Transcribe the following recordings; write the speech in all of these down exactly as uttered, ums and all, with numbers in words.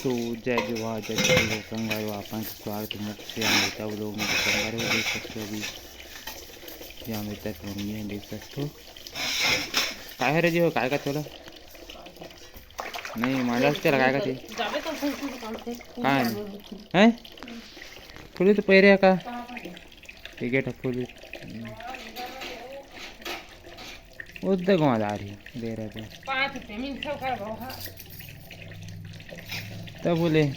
तो जय जोहार, जय छत्तीसगढ़ संगवारी हो, आपन के स्वागत हे मोर से अमृता vlog में। संगवारी हो, देख सकथो अभी ये अमृता के मम्मी हे, देख सकथो। काय हरे जी हो, काय का चोला? नहीं, मांजा से चला, काय का थी? जाबे तो सही से काम से। काय? हैं? थोड़ी तो पहिरे का? ठीक है, ठक्कू जी। उद्दे घुमा जा रही दे रहे थे। पाँच रुपये मिल सौ का भाव है। तब बोले, एक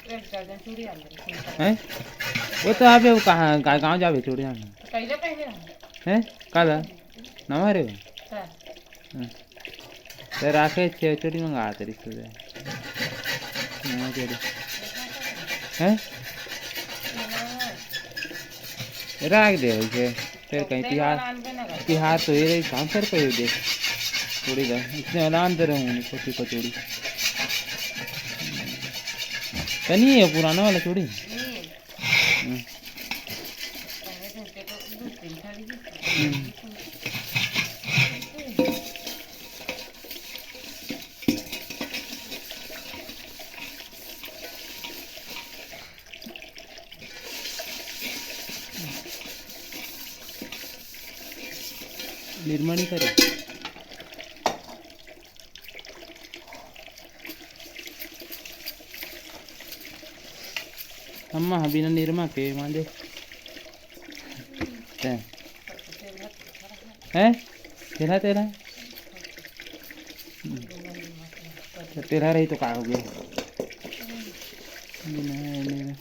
दर्जन चूड़ी आ गई। हैं? वो तो आप कहाँ, गा-, गाँव जाबे चूड़ी आने? कैसे पहने हैं? हैं? काला? नवा रे? हाँ। हम्म। ते राखे छे चूड़ी मंगा ते रिश्ते दे। नवा चूड़ी। हैं? राख दे उसे। फिर कहीं तिहार, तिहार तो ये रही, कहाँ सर पे दे। चूड़ी का। इसने नाम दे रहे हूँ, छोटी को चूड़ी। तो नहीं है पुराना वाला चूड़ी? हम्म। हम्म। निर्मणी करे। अम्मा ह बिना निरमा के मांजे। हैं? तेला, तेला। तेला रही तो का हो गया? बिना, बिना।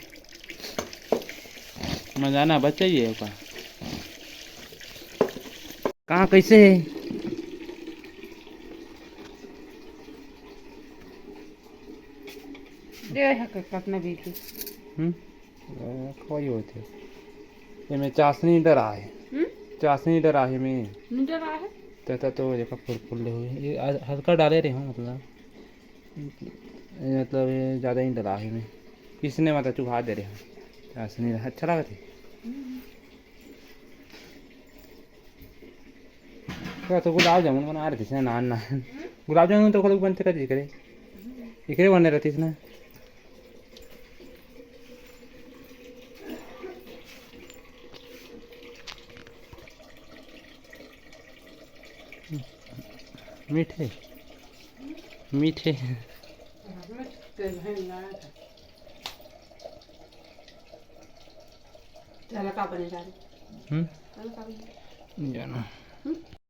मजा ना बच जाइए का। कहाँ कैसे है? दे है क-, कतना बीती। हम्म? अ, खोई होते। एमे चाशनी डरा है। हम्म? चाशनी डरा है में। नहीं डरा है? त, त, तो देखा फुल फुल ले हुए। ये ह-, हल्का डाले रहे हो मतलब। ये मतलब ये ज़्यादा ही डरा है में। इसने मतलब चुभा दे रहे हो। चाशनी अच्छा लगा थे। हम्म। तो, तो गुलाब जामुन बना रहे थे ना, नान, नान। गुलाब जामुन तो खुद बनते कर करे। इकरे बने रहती ना। मीठे, मीठे। चला का बने जा रही? हम्म? चला का बने? जाना। हम्म?